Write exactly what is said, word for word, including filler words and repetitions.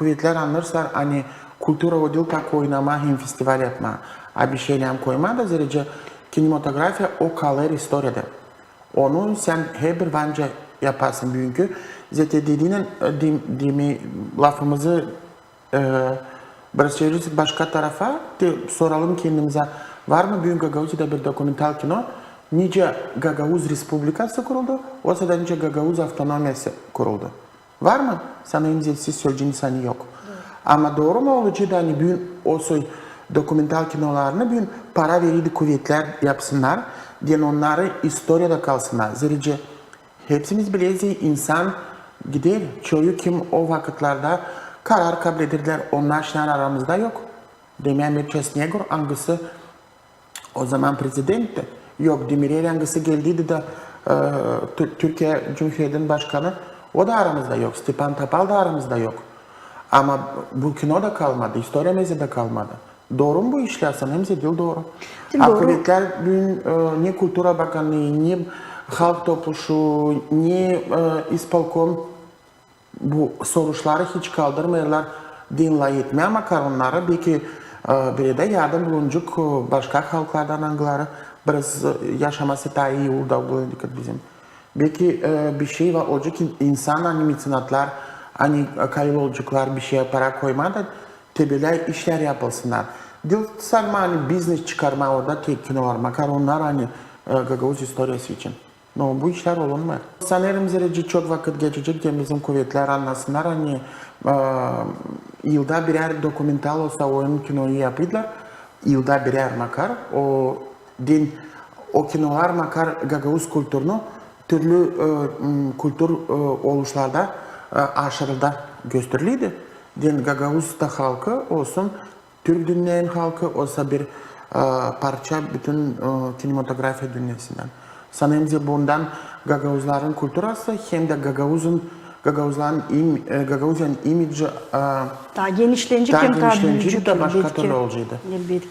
Kuvetlär annêêrsılar, ani kultura o diil tak oynamaa hem festival yapmaa, a bişeylär koymaa da, zerä kinematografiya o kalêr istoriyada. Onu sän herbir vaancä yapasın büünkü. Zerä dediinän, e, dem-, demi lafımızı, e, biraz çevirersek başka tarafa, te soralım kendimizä, var mı büün Gagauziyada bir dokumental kino, nicä Gagauz Respublikası kuruldu, osa da nicä Gagauz avtonomiyası kuruldu? Var mı? Sanêrım, zerä siz söleyeceniz, ani yok. Ama dooru mu olaceydı, ani büün o soy dokumental kinolarını büün para veriydi kuvetlär yapsınnar, deyni onnarı istoriyada kalsınnar. Zerä hepsimiz bileriz, insan gider, çoyu kim o vakıtlarda karar kablederdilär, onnar şindi aramızda yok. Demää Mirça Snegur, angısı o zaman prezidentti. Yok, Demirel, angısı geldiydi da, e, Tü-, Türkiye Cumhuriyetinin başkanı, o da aramızda yok. Stepan Topal da aramızda yok. Ama bu kino da kalmadı, istoriya müzesi dä kalmadı. Dooru mu bu işlär? Sanêrım, zerä diil dooru. Diil dooru. A kuvetlär büün, e, ne Kultura Bakanlıı, ne Halk Topluşu, ne, e, ispolkom bu soruşları hiç kaldırmêêrlar, deyni lafetmää makar onnarı, beki, e, biri dä yardım bulunacek, e, başka halklardan, angıları biraz, e, yaşaması taa ii uurda bulunêr bizim. Beki, e, bişey va-, olacek ki, insan, ani meţenatlar, ani, e, kayıl olaceklar bişeyä para koymaa da te bölä işlär yapılsınnar. Diil sanmaa, ani biznes çıkarmaa orada tek kinolar, makar onnar, ani, e, gagauz istoriyası için. No bu işlär olunmêêr. Sanêrım, zerä çok vakıt geçecek, deyni bizim kuvetlär annasınnar, ani, e, yılda birär dokumental osa oyun kinoyu yapêrlar. Yılda birär makar, o deyni, o kinolar makar gagauz kulturunu türlü, e, m, kultur, e, oluşlarda, e, aşırıda gösteriliydi. Deyni gagauz da halkı olsun, türk dünnenin halkı, osa bir, e, parça bütün, e, kinematografiya dünnesinnän. Sanêrım, zerä bundan gagauzların kulturası hem dä gagauzun, gagauzların im-, e, Gagauziyanın imidži, e, taa genişlenecek hem taa büüyecek. Taa genişlenecek da başka türlü olaceydı. Elbetki.